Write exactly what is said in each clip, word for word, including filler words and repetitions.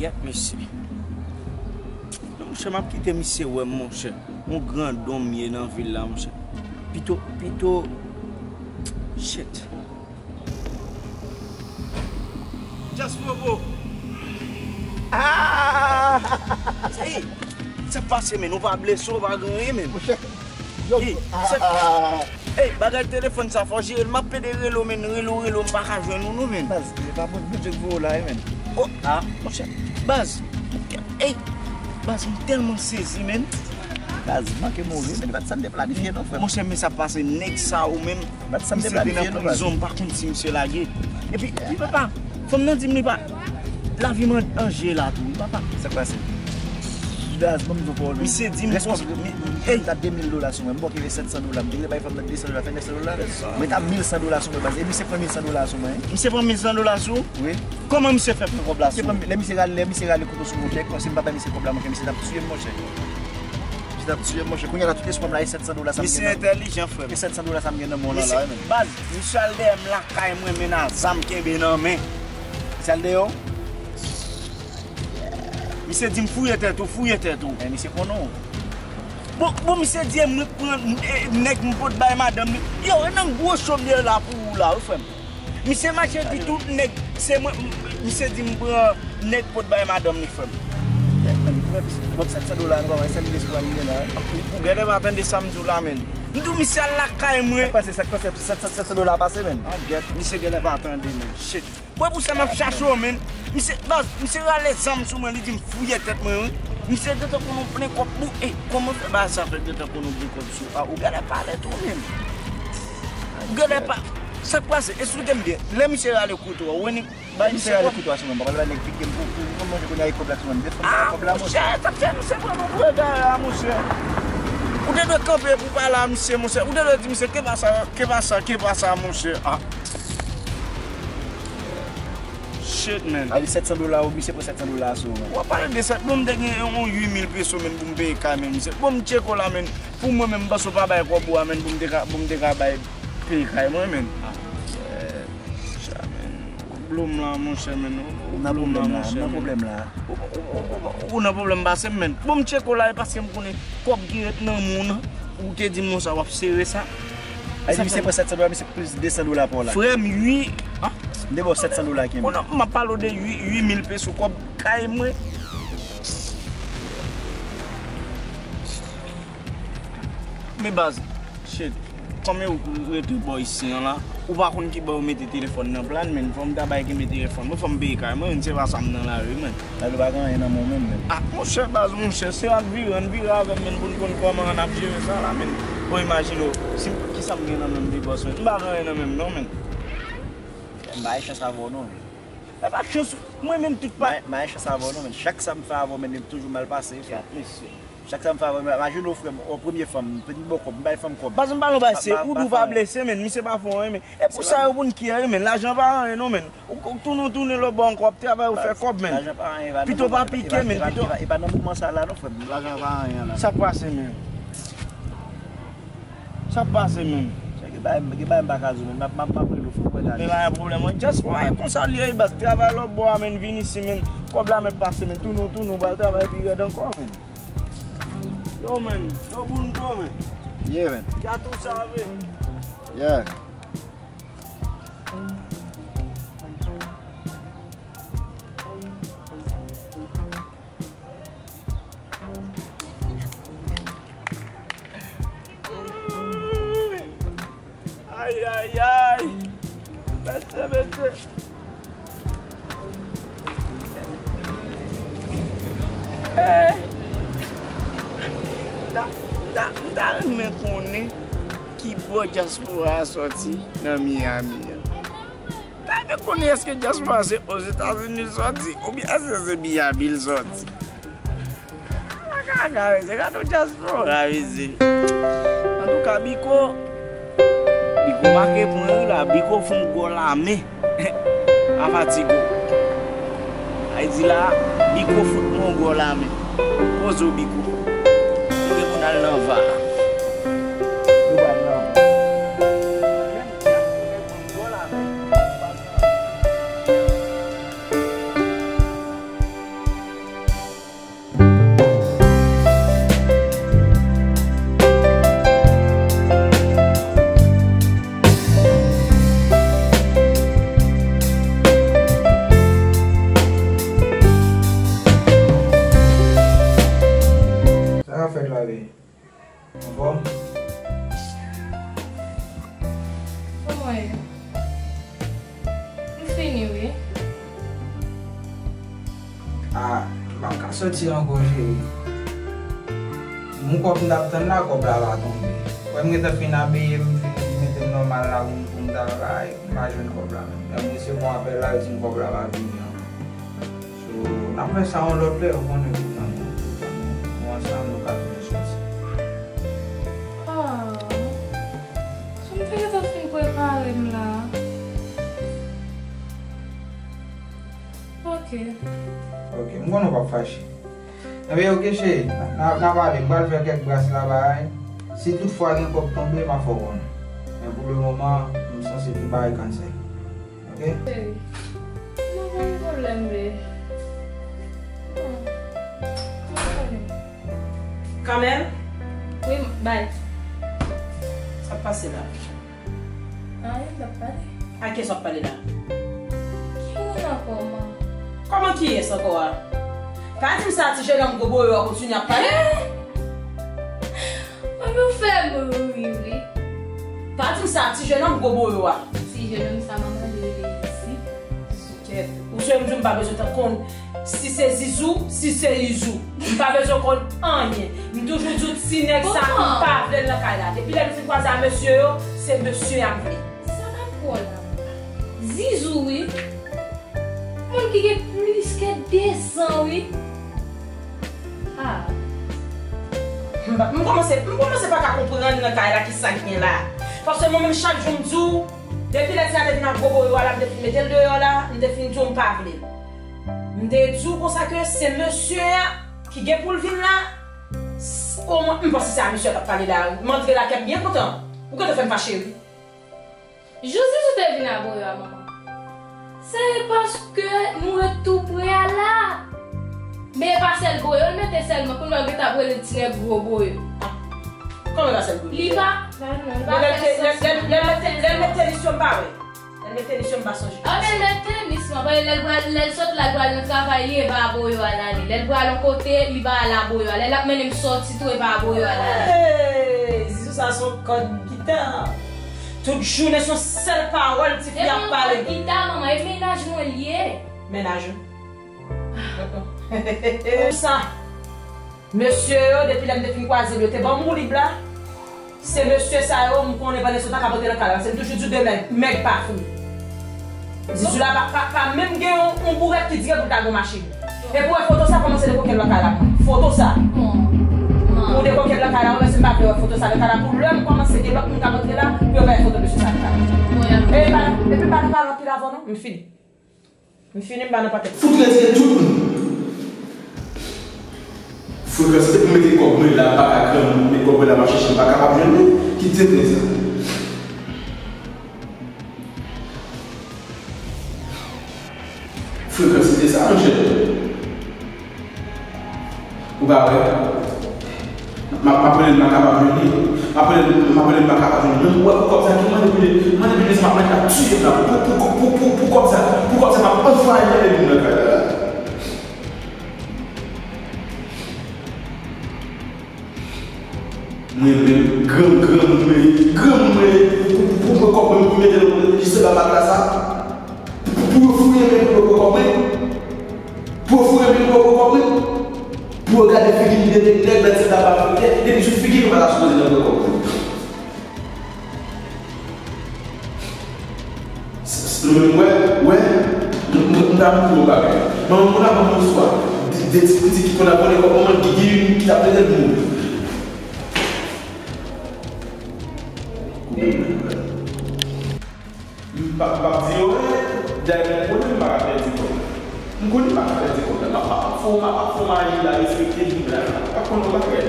Yèt, mesye. Non, monchè, m ap kite misye wè m, monchè. Yon grandon m ye nan vil la, monchè. Pito, pito. Shit. Just Bobo. Ah! Sa k pase, men? Ou pa blese, ou pa gen anyen, men. Monchè, yo, ey, ah, se, ah, ah, ey, bagay telefòn sa fò jere l. M ap pede rele w, men, rele w, rele w, m pa ka jwenn ou non, men. Baz, se pa bon, Bondye k voye w la, wi, men. Oh, ah, monchè, baz, ey, baz, m tèlman sezi, men. Baz, manke move, men, pa t sa n te planifye non, frè m. Monchè, men sa pase, nèg sa ou menm. Misye te nan prizon, m pa konn si misye lage. Epi, wi, papa, fanm nan di m li pa, lavi m an danje la tou, wi, papa. Sa k pase? Baz, ban m di w pawòl, men. Misye di m, ey, ta de mil dola sou mwen, m bòke sèt san dola, m te vle bay fanm nan de san dola, fè nèf san dola. Mwen ta mil san dola sou mwen, baz. E misye pran mil san dola sou mwen, wi. Misye pran mil san dola sou ou? Wi. Kòman misye fè pran kòb la sou ou? Lè misye rale, lè misye rale kouto sou mwen, monchè, si m pa bay misye kòb la, monchè, misye t ap tiye m, monchè. Misye t ap tiye m, monchè. Kounye a la, tout espwa m la, e sèt san dola sa m gen nan. Misye entèlijan, frè m. E sèt san dola sa m gen nan men w lan la, wi, men. Baz, misye al dèyè m lakay mwen, men a zam kenbe nan men. Misye al dèyè w? Misye di m fouye tèt ou, fouye tèt ou. Men misye konnen w. Bon, bon, misye di e mwen k pran, e, nèg m pot bay madanm li. Yo, e nan gwo cho m ye la pou ou la, wi, frè m. Misye mache di tout nèg, se mwen, m-, misye di m pran nèg pot bay madanm li, frè m. Frè m, frè m, sèt san dola, nou pa wè sèl lespwa m gen la. Ou genlè pa tande sa m di w la, men. M di w misye al lakay mwen. Sa k pase, sa k pase, sèt san, sèt san dola pase, men. Ah, gèt, misye genlè pa tande, men. Shit. Mwen pou sa m ap chache w, men. Misye, baz, misye rale zam sou mwen, li di m fouye tèt mwen, wi. Misye gentan konn yon plen kòb pou, ey, kòman fè bagay sa fè gentan konn yon plen kòb sou, ah, ou genlè pale tou, men. Ou genlè pa, sa k pase? Esplike m byen. Lè misye rale kouto a, ou wè nèg bay misye kòb? Misye rale kouto a sou mwen, m pa pral bay nèg pike m pou, pou, pou manje kounye a e kòb la sou mwen. M te fè kòb la, monchè. Ah, monchè, sa fè misye pran nou pou egare a, monchè. Ou te dwe kanpe pou pale a misye, monchè. Ou te dwe di misye, ke pa sa, ke pa sa, ke pa sa, monchè. Ah. Shit, man. A di sèt san dola, ou misye pran sèt san dola sou ou, man. W ap pale de sèt, bon, m te gen yon uit mil peso, men, pou m peye kay, men, misye. Bon, m tcheke w la, men. Pou mwen menm, m panse w pa bay kòb ou a, men, pou m te ka, pou m te ka bay peye kay mwen, men. Ah, shit, monchè, men. Ou blo m la, monchè, men. Ou blo m la, monchè, men. Nan pwoblèm la. Ou, ou, ou, ou, ou nan pwoblèm pase m, men. Bon, m tcheke w la, e paske m konnen kòb ki ret nan men w nan. Ou te di m konsa, w ap sere sa. Ay, misye pran sèt san dola, misye plis de san dola pou w la. Frè m, ui. Ah. M te ba w sèt san dola, Kim. Oh non, m ap pale w de uit, uit mil peso kòb kay mwen. Men baz, shit. Kòm yo rete bò isi an la, ou pa konn ki bò yo mete telefòn nan plan, men fò m ta bay kenbe telefòn mwen, fò m peye kay mwen, men se pa sa m nan lari, men. Lè ou pa gen anyen nan men w menm, men. Ah, monchè, baz, monchè, se ann vire, ann vire avè m, men, pou n konn kòman n ap jere sa la, men. Bon, imajine w, si m, kisa m gen nan men m de bòs, men? M pa gen anyen nan men m, non, men. M pa gen chans avè w, non, men. E pa chans, mwen menm tout pa. M pa gen chans avè w, non, men. Chak sa m fè avè w, men, m toujou mal pase, frè. Gad, mesye. Chak sa m fè avè w, men, imajine w, frè m, w premye fanm, m pedi bò kòb, m bay fanm kòb. Baz, m pa nan bay, se ou di w pa blese, men, misye pa fè w anyen, men. E pou sa yo pou n kyè, men, lajan pa anyen, non, men. Ou, ou tounen, ou tounen lòt bò ankò, w ap travay, ou fè kòb, men. Lajan pa anyen, pito pa pike, men, pito. E pa nan moman sa la, non, frè m. Lajan pa anyen la. Sa k pase, men? Sa k pase, men? Gen bagay, gen bagay m pa ka di w, men. M ap, m ap, m ap rele w, frè m, wè gade. Men pa gen pwoblèm, mwen. Just, wè, konsa l ye, baz, travay lòt bò a, men, vin isi, men. Kòb la mèt pase, men. Tounen, tounen, w pral travay pi rèd ankò, men. Yo, men. Yo, Bunto, men. Yeah, men. Ya tou save. Yeah. Ay, ay, ay. Mesye, mesye. Eh. M ta, m ta, m ta renmen konnen ki bò dyaspora a sòti nan Miami an. M ta renmen konnen èske dyaspora se Ozetazini l sòti oubyen èske se Miami l sòti. Kaka, mesye, gade yon dyaspora, mesye. Antouka, Biko, Biko make pwen wi la, Biko fè yon gòl a men. A fatigo. Ay di la, Biko fout mwen yon gòl a men. Poze w, Biko. Ou gen pou n al nan va. Nou pral nan va. Anfòm? Kòman ye? M fini wi. Ah, m pa ka soti ankò, cheri. Moun kòb m t ap tann la, kòb la pa tonbe. Wè m gentan fin abiye, m fin mete m nòmal la pou m, pou m travay, m pa jwenn kòb la menm. Lè m resevwa apèl la, yo di m kòb la pa vini ankò. So, n ap fè sa yon lòt lè, ou konnen, pou nou, pou nou ansanm, nou ka toujou soti. Ah, so m te gentan fin prepare m la. Ok. Ok, m konnen w p ap fache. Ebyen, ok, cheri, n a, n a, n a pale, m pral fè kèk bras la, bagay. Si tout fwa gen kòb tonbe, m a fè w konnen. Men pou le moman, m sanse tout bagay cancel. Ok? Cheri, m pa gen pwoblèm vre. Hmm. M pa gen. Kamèl? Wi, bay. Sa k pase la? Anyen, m t ap pale. A kiyès w ap pale la? Ki moun ankò, man? Kòman kiyès ankò a? Pa di m sa, ti jenòm gwo boyo a kontinye ap pale. Mwen, nou fè m ri, wi. Pa di m sa, ti jenòm gwo boyo a. Ti jenòm sa, manman li rele Izi. Kèt. Ou swe m di w m pa bezwen t ap konn si se Zizou, si se Izou. M pa bezwen konn anyen. M toujou di w ti nèg sa, m pa vle l nan kay la. Depi lè m fin kwaze a mesye yo, se mesye a m vle. Sa k ap pran la? Zizou, wi. Moun ki gen plis ke de zan, wi. Ah. M pa, m kòmanse, m kòmanse pa ka konprann nan kay la ki sa k gen la. Paske mwen menm chak jou m di w, depi lè ti a te vin ak gwo boyo a la, m te fin mete l deyò la, m te fin di w m pa vle l. M te di w konsa ke se mesye a ki gen pou l vin la, s-, omwen m panse se a mesye a k ap pale la. M antre la kè m byen kontan. Ou gentan fè m fache wi. Jou Zizou te vin a boyo a, manman, se paske nou ret tou pre a la. Men e pa sèl boyo l mete sèlman, kounye a w gentan ap rele l ti nèg gwo boyo. Kòman e pa sèl boyo? Li pa, non, li pa fè sans. Lè l te, lè, lè, lè l mete, lè l mete tenis yo, m pa wè. Lè l mete tenis yo, m pa sonje. Ah, men l mete tenis, manman, lè l pral, lè l sot la, l pral nan travay li, e pa a boyo a l ale. Lè l pral yon kote, li pa al a boyo a. Lè l ap mennen m soti tou, e pa a boyo a l ale. Hey, Zizou sa se yon kòd gita. Tout jounen se yon sèl pawòl tifi ap pale. E pa yon gita, manman, e mennaj mwen l ye. Mennaj ou? Sa, mesye yo, depi lè m te fin kwaze l, yo te ban m woulib la. Se mesye sa yo, m konnen pandan se tan k ap antre nan kay la. Se m toujou di w de mèg, mèg pa fri. Zizou la pa, pa, pa menm gen yon, yon bourèt ki dire pou l ta gen yon machin. Epi w wè foto sa kòmanse dekòke l nan kay la. Foto sa. Pou dekòke l nan kay la, mwen menm si m pa vle wè foto sa nan kay la. Pou lè m kòmanse gen lòt moun k ap antre la, pou yo pa wè foto mesye sa nan kay la. Epi pa, epi pa nan pale anpil avè w non, m fini. M fini, m pa nan pakèt. Fout retire tout moun. Frekans te pou mete kòb mwen la, m pa ka granmoun, mete kòb mwen la, m ap chèche, m pa kapab jwenn li. Ki tenten sa. Frekansite sa, monchè. Ou pa wè? M ap, m ap rele l, m pa kapab jwenn li. M ap rele l, m ap rele l, m pa kapab jwenn li. Menm ou wè pou kòb sa ki manipile, manipile sa, m ap mete l ap tiye m la. Pou, pou, pou, pou, pou, pou kòb sa, pou kòb sa, m ap anfwaye l, moun nan kay la. Mwen menm, gran, granmoun mwen ye, granmoun mwen ye, pou, pou, pou, pou pran kòb mwen, pou mete nan jis anba matla sa, pou, pou, pou yo fouye men pou yo pran kòb mwen, pou yo fouye men pou yo pran kòb mwen, pou yo gade figi m depi nèg nan ti taba afriken, depi sou figi m pa ta sipoze nan pran kòb mwen. S-, s-, mwen, wè, wè, m, m, m ta montre w bagay. Manman m konn ap ban m yon istwa de, de ti pitit ki konn abòne kòb manman l, ki gen youn ki t ap rele l moun. M p ap, m p ap di yo anyen, dayè m konnen m pa ka pèdi kòb la. M konnen m pa ka pèdi kòb la. M ap, m ap fè w, m ap fè w maji la, respekte m la. M ap konn yon bagay.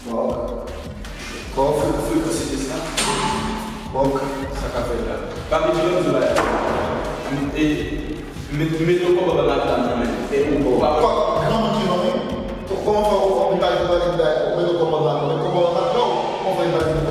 Bòk. Bòk. Frekansite sa. Bòk. Sa k ap fèt la? Pa vin di lòt di bagay. E, met, met yon kòb anba matla nan men. E ou bò. Kòb granmoun ki nan men. Kòman fè ou, ou pa gen bagay, ou met yon kòb anba, ou met kòb anba matla, ou kòman fè bagay?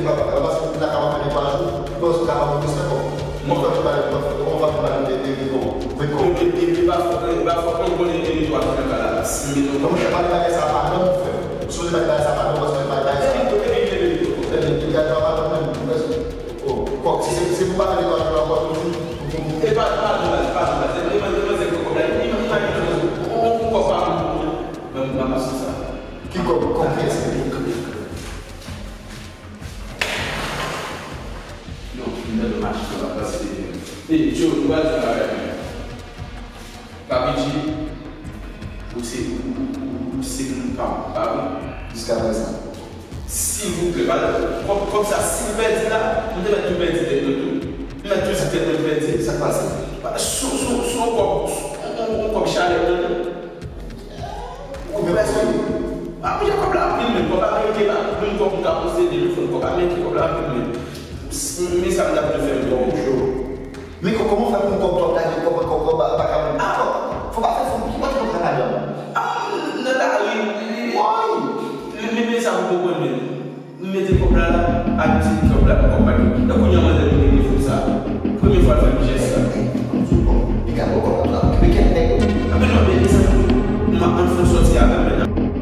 Papa, papa, se la ka fè de twa jou, bon, se ka fè respè, bon. Mwen fè pale, mwen fè pale de, de, de, bon. Men kon. E, e, e pa fòk, e pa fòk mwen konnen de twa jou nan ka la. Si mwen. Kòman se pale bagay sa pa non, frè? Si w pale bagay sa pa non, paske pale bagay sa. Epi, epi, epi, epi. Epi, epi, gade, papa, non, non, non. Oh, kòk, si se, se pou pa fè de twa jou ankò, tou di. E pa, pa de baz, pa de baz. E, e, e, e, kòk la, e, e, e, e, on, on, on kòk pa bon pou mwen. Mwen, mwen pa sou sa. Ki kòk, kòk, kòk, kòk. Non, m tande mache la, paske, e, Joe, nou pral di bagay mwen. Papi G, ou se, ou, ou, ou, ou se moun pa m, pa vre? Jiska prezan. Silvouplè, pa, kòm, kòm sa, si m pèdi la, m te mèt tou pèdi tèt mwen tou. M mèt tou di tèt mwen pèdi. Sa k pase? Pa, sou, sou, sou yon kòb, sou, yon, yon, yon kòb chalè nan men. Ou prèske. A, men kòb la anpil, men kòb la merite pa. Menm kòb m ka posede, men fò kòb la merite, kòb la anpil, men. Men sa m t ap dwe fè m twò cho. Men kò-, kòman fè pou kòb twòp la, gen kòb, kòb, kòb, pa, pa ka vin. A, fò pa fè fon, ki pa ki kontra ladan? A, nan lari. Woy! Men, men, men sa m konprann, men. M mete kòb la la, Ayiti, kòb la, kòb pa gen. E kounye a, manzè vin regle fon sa. Premye fwa l fè m jès sa. Li ka pran kòb la, men kèl nèg. A, men non, men sa, m ap ann fè sòti avè m, men.